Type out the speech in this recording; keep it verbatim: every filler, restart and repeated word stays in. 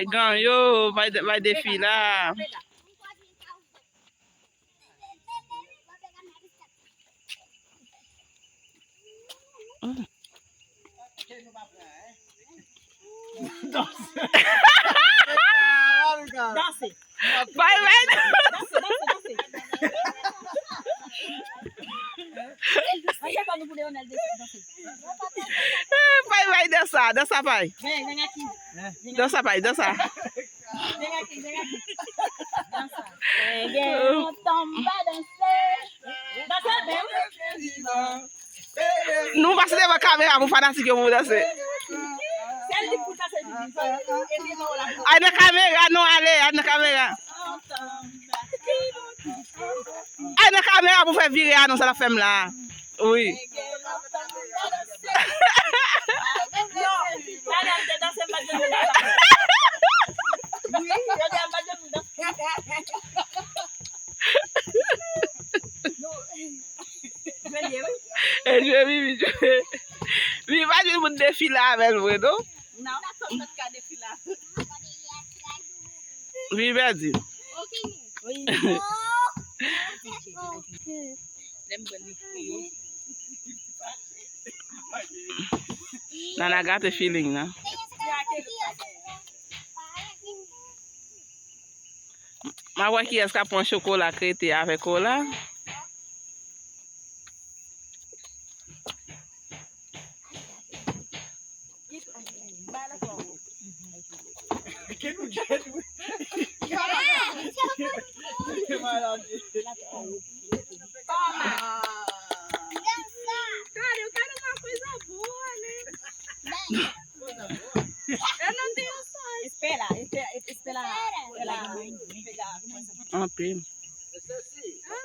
Ganyo, bay, bay defi la. Danse. Bay, bay. Danse, danse, danse. Bay, bay, danse, danse, bay. Vin, vin aquí. Danse, bay, danse. Vin aquí, vin aquí. Danse. Reggae, on tombe danse. Danse, ben oui. Nou pase devan kamera pou fanatik yo pou danse. Ay nan kamera non, ale, ay nan kamera. Ay nan kamera pou fè vire a non, sa l ap fè m la. Wi. E jwe Vivi, jwe. Vivi pa jwenn moun defile avè l vre non. Vivi pèdi. Nana gate feeling nan. M a wè kiyès k ap pran chokola krete avèk kola. Cara, eu quero uma coisa boa, né? Eu não tenho só. Espera, espera, espera. Espera. Espera. Uma pena. Hã?